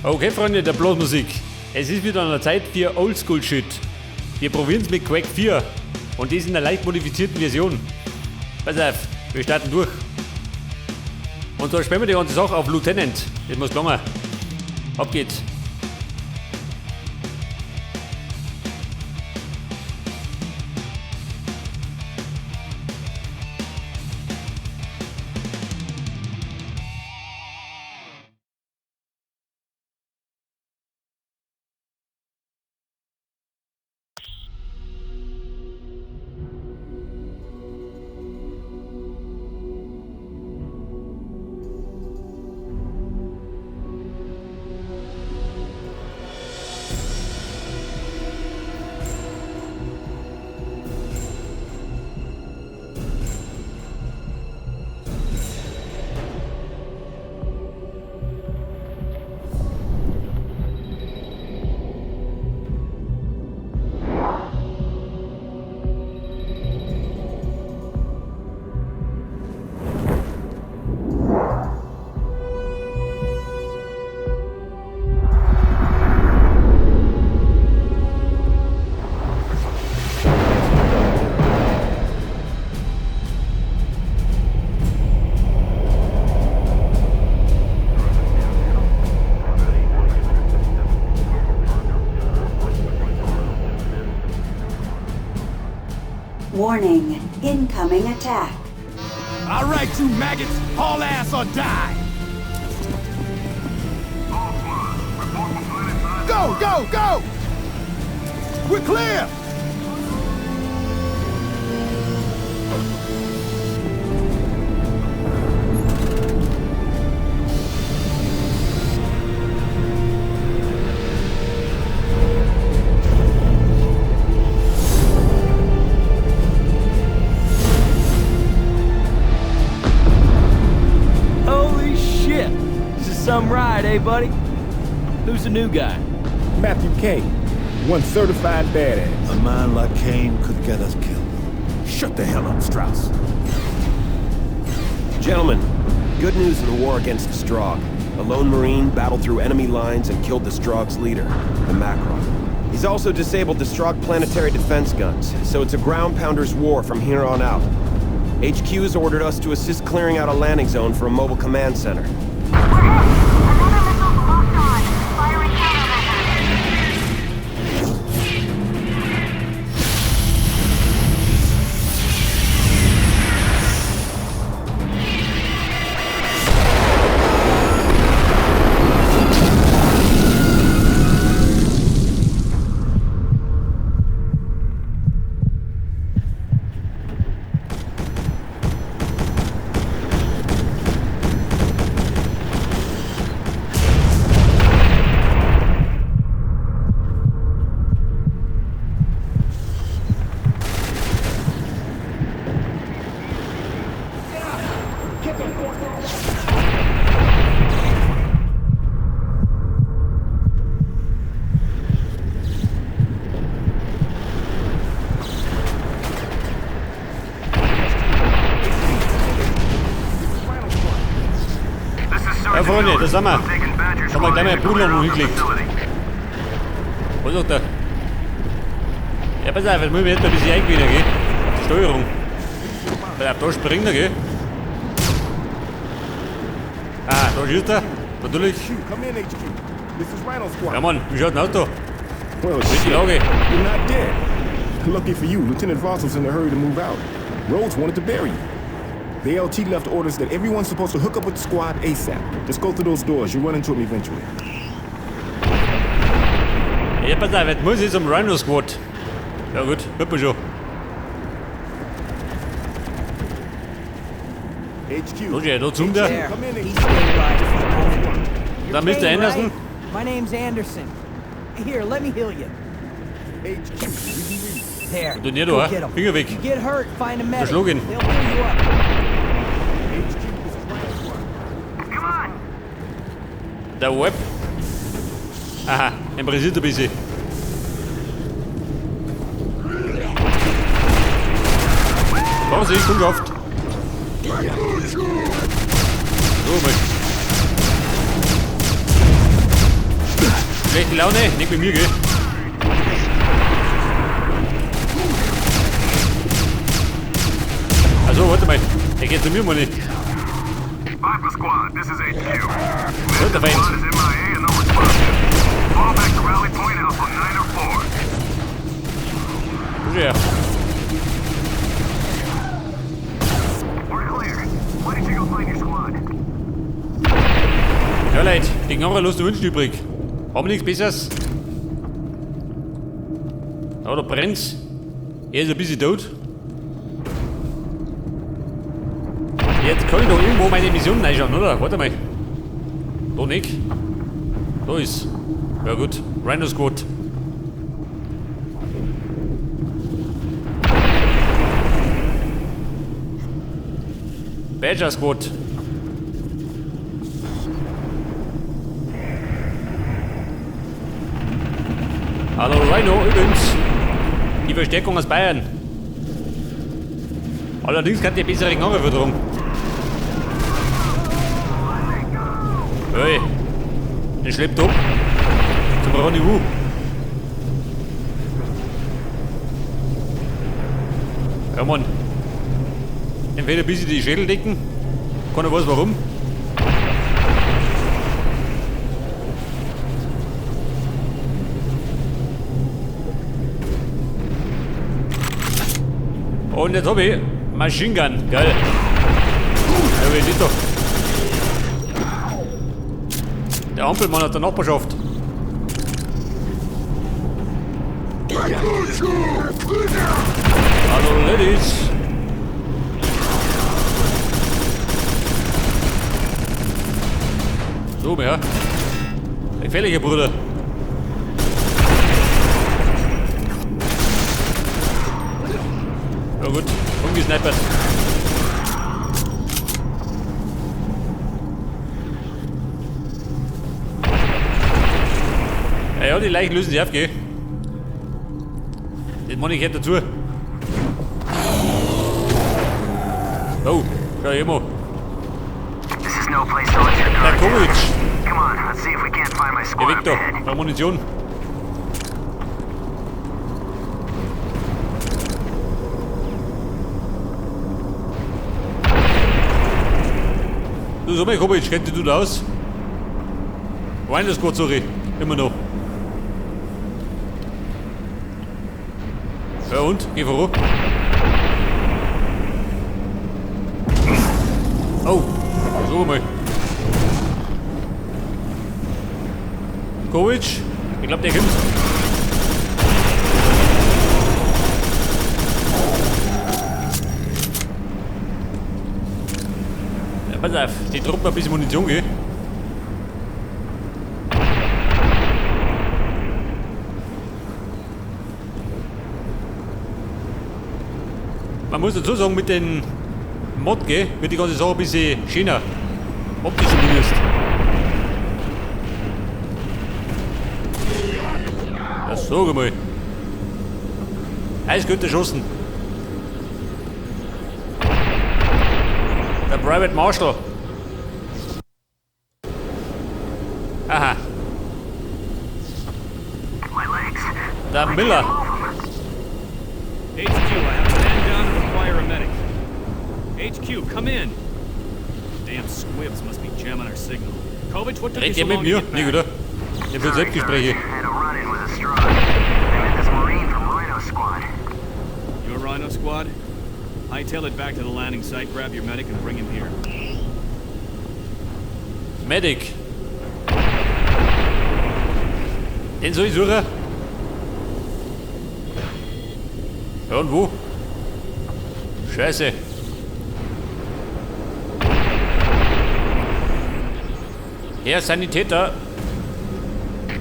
Okay, Freunde der Blasmusik. Es ist wieder an der Zeit für Oldschool-Shit. Wir probieren es mit Quake 4 und das in einer leicht modifizierten Version. Pass auf, wir starten durch. Und da spielen wir die ganze Sache auf Lieutenant. Das muss lange. Ab geht's. Warning, incoming attack. All right, you maggots, haul ass or die! Go, go, go! We're clear! Holy shit! This is some ride, eh, buddy? Who's the new guy? Matthew Kane, one certified badass. A man like Kane could get us killed. Shut the hell up, Strauss. Gentlemen, good news in the war against the Strogg. A lone Marine battled through enemy lines and killed the Strogg's leader, the Makron. He's also disabled the Strogg planetary defense guns, so it's a ground pounder's war from here on out. HQ has ordered us to assist clearing out a landing zone for a mobile command center. We're hit! Another missile's locked on! Firing countermeasures. Ja, Freunde, da sind wir. Da haben wir gleich mal einen Bruder noch hingelegt. Was sagt er? Ja, pass auf, jetzt muss ich mich jetzt ein bisschen eingewinnen, gell? Auf die Steuerung. Pass auf, da springt er, gell? Ah, da schießt er. Natürlich. HQ, come in, HQ. This is Rhino Squad. Ja, Mann, wie schaut denn aus da? Well, Wie ist die shit. Lage? You're not dead. Lucky for you, Lieutenant Voss was in a hurry to move out. Rhodes wanted to bury you. The ALT left orders that everyone's supposed to hook up with the squad ASAP. Just go through those doors. You'll run into them eventually. Ja, pass auf, jetzt muss ich zum Rhino Squad. Ja gut, wird man schon. HQ. Roger, da zoomt er. There. Come in, He HQ. stabilized for a moment. You're Da, Mr. Kane, Anderson. right? My name's Anderson. Here, let me heal you. HQ, we can read. There. Du nicht, Go oder? get 'em. Finger weg. If you get hurt, find a medic. Schlug ihn. They'll fill you up. HQ, this is Rhino Squad. Come on! Der Web. Aha, improvisiert ein bisschen. Vorsicht, ungeschafft. So, mal. Schlechte Laune? Nicht mit mir, gell? Also, warte mal. Der geht zu mir, meine ich. Viper Squad, this is HQ. So, der Feind. Squad is MIA and no responsive. Fall back to rally point Alpha 9 or 4. Wo ist er? We're clear. Why don't you go find your squad? Ja, Leute, die Knarre lässt wünschen übrig. Haben wir nichts Besseres? Da, da brennt's. Er ist ein bisschen tot. Jetzt kann ich doch irgendwo meine Mission reinschauen, oder? Warte mal. Da nicht. Da ist. Ja gut. Rhino Squad. Badger Squad. Hallo Rhino, übrigens. Die Verstärkung aus Bayern. Allerdings kann die bessere Knarre vertragen. Hey, den schleppt ab. Zum Rendezvous. Ja Mann. Entweder ein bisschen die Schädeldecken. Keiner weiß warum. Und jetzt hab ich Machine Gun. Geil. Ja, wie ist das doch? Der Ampelmann hat der Nachbarschaft. Hallo Ladies. So, ja. Gefährlicher Bruder. Ja gut, umgesnipert. Ja, ja, die Leichen lösen sich auf, gell? Das meine ich gehört dazu. Oh, schau her mal. This is no place to let your Der guard down. Kovic. Come on, let's see if we can't find my Geh squad weg up da. ahead. Brauch Munition. Du, sag mal, Kovic, kennt dich du da aus? Rhino Squad, sorry. Immer noch. Ja und? Geh voran. Oh, so mal. Kovic, ich glaub, der kommt. Ja, pass auf, die droppen ein bisschen Munition, gell? Man muss dazu sagen, mit den Mod, gell, wird die ganze Sache ein bisschen schöner. Optisch zumindest. Ja, sag mal. Eiskalt erschossen. Der Private Marshal. Aha. Der Miller. HQ, I have a man down and require a medic. HQ, come in. Damn squibs must be jamming our signal. Kovic, what took you Redet so der mit long to mir? get Nee, back? oder? Der führt Selbstgespräche. Had a run-in with a Strogg. I met this Marine from Rhino Squad. Your Rhino Squad? Hightail it back to the landing site, grab your medic and bring him here. Medic. Den soll ich suchen? Ja, und wo? Scheiße. Herr Sanitäter.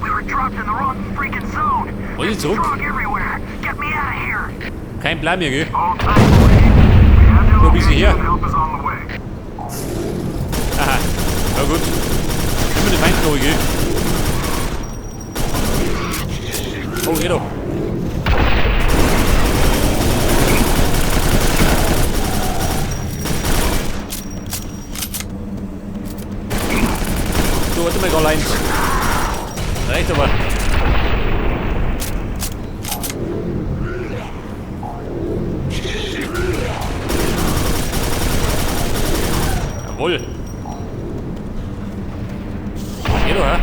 We were dropped in the wrong freaking zone. Wollen Sie zurück? Strogg everywhere. Get me out of here. Kein Plan mehr, gell? Hold tight, Marine. We have your Wo bist du her? location. Help is on the way. Aha. Na gut. Immer die Feindknoche, gell? Oh, geh doch. So, warte mal, gar eins. Reicht aber. Jawohl. Geh doch, hä?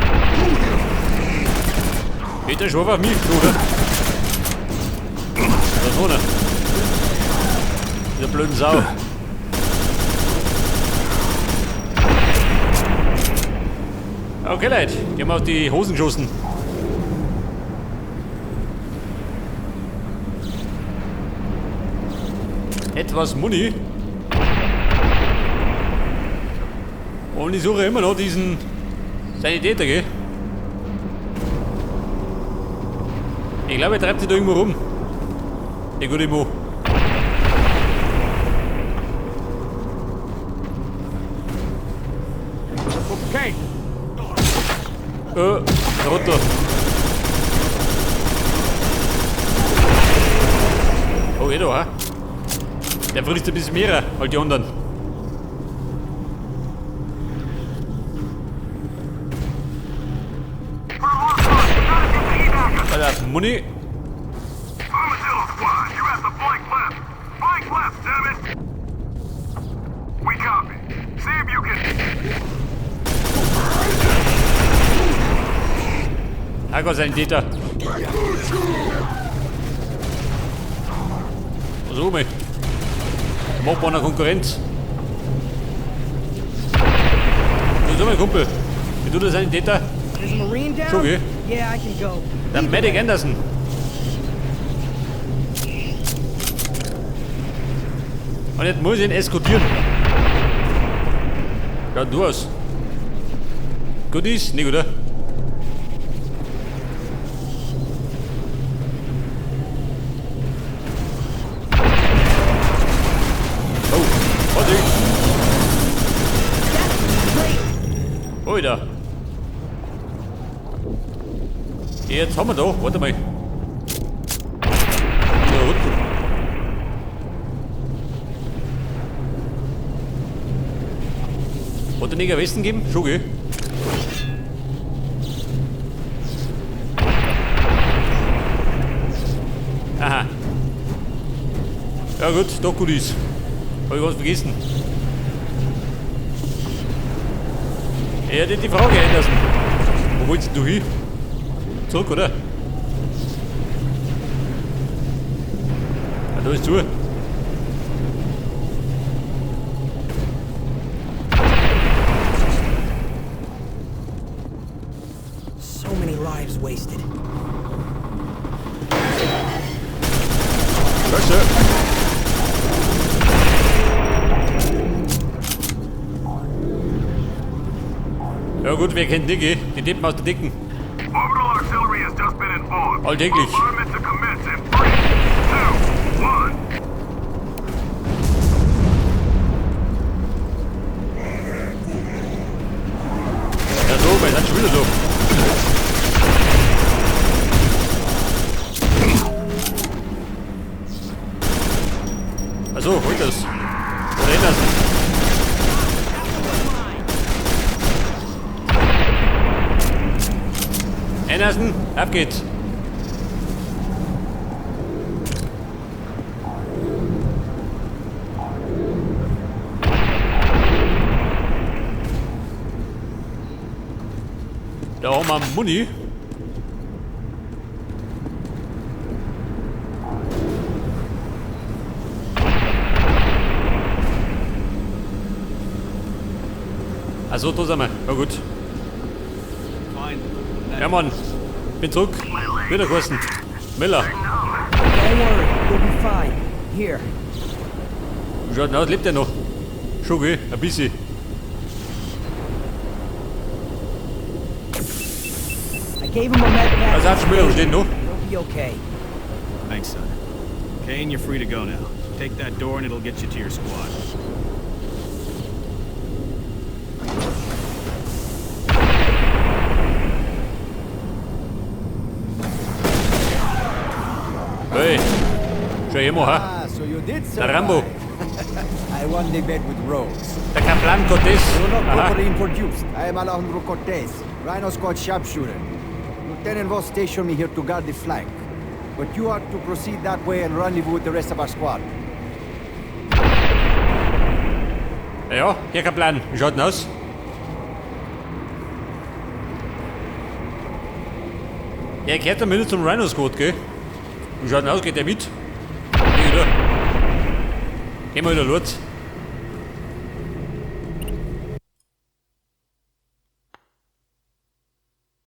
Geht der schon auf mich, oder? Oder so, ne? Dieser blöden Sau. Okay, Leute, die haben auf die Hosen geschossen. Etwas Muni. Und ich suche immer noch diesen Sanitäter, gell? Ich glaube, er treibt sich da irgendwo rum. Der gute Mo. Okay. Runter. Oh, geht doch, hä? Der frisst ein bisschen mehr als die anderen. Alter, Muni. Armadillo squad, you're at the flank left. Flank left, damn it! We copy. See if you can. Herrgott, Sanitäter. So, mal. Macht man eine Konkurrenz. So, mein Kumpel. Wie tut der Sanitäter? There's a Marine down? Schon, gell? Yeah, I can go. Der Medic Anderson. Und jetzt muss ich ihn eskortieren. Ja, du aus. Gut ist, nicht, oder? Oh, Vorsicht! Alter! Jetzt haben wir da, warte mal. Da unten. Hat der Neger Westen gegeben? Schon, gell? Aha. Ja gut, doch gut ist. Hab ich was vergessen. Er hat die Frage, Anderson. Wo willst du hin? Zurück, oder? Ah, da ist zu. So many lives wasted. Scheiße. Ja gut, wer kennt Niki? Die Deppen aus der Dicken. Orbital artillery has just been informed. Alltäglich. Bombardment to commence in 3, 2, 1. Ja so, wir sind schon wieder so. Achso, hol das. Oder Anderson. Anderson, ab geht's. Da haben wir Muni. Achso, da sind wir. Ja gut. Ja Mann, bin zurück. Wieder geheißen. Miller. Don't worry, you'll be fine. Here. Wie schaut denn aus? Lebt er noch? Schon, gell? Ein bisschen. I gave him a med pack. Also hat schon wieder stehen noch. He'll be okay. Thanks, son. Kane, you're free to go now. Take that door and it'll get you to your squad. Hey, schau her mal, ha? Ah, so you did Der Rambo. I won the bet with Rhodes. Der Kaplan Cortez. You're not Aha. properly introduced. I am Alejandro Cortez, Rhino Squad sharpshooter. Lieutenant Voss stationed me here to guard the flank. But you are to proceed that way and rendezvous with the rest of our squad. Ja, Herr Kaplan, wie schaut denn aus? Er gehört zumindest zum Rhino Squad, gell? Wie schaut denn aus? Geht der mit? Nee, oder? Gehen wir wieder los.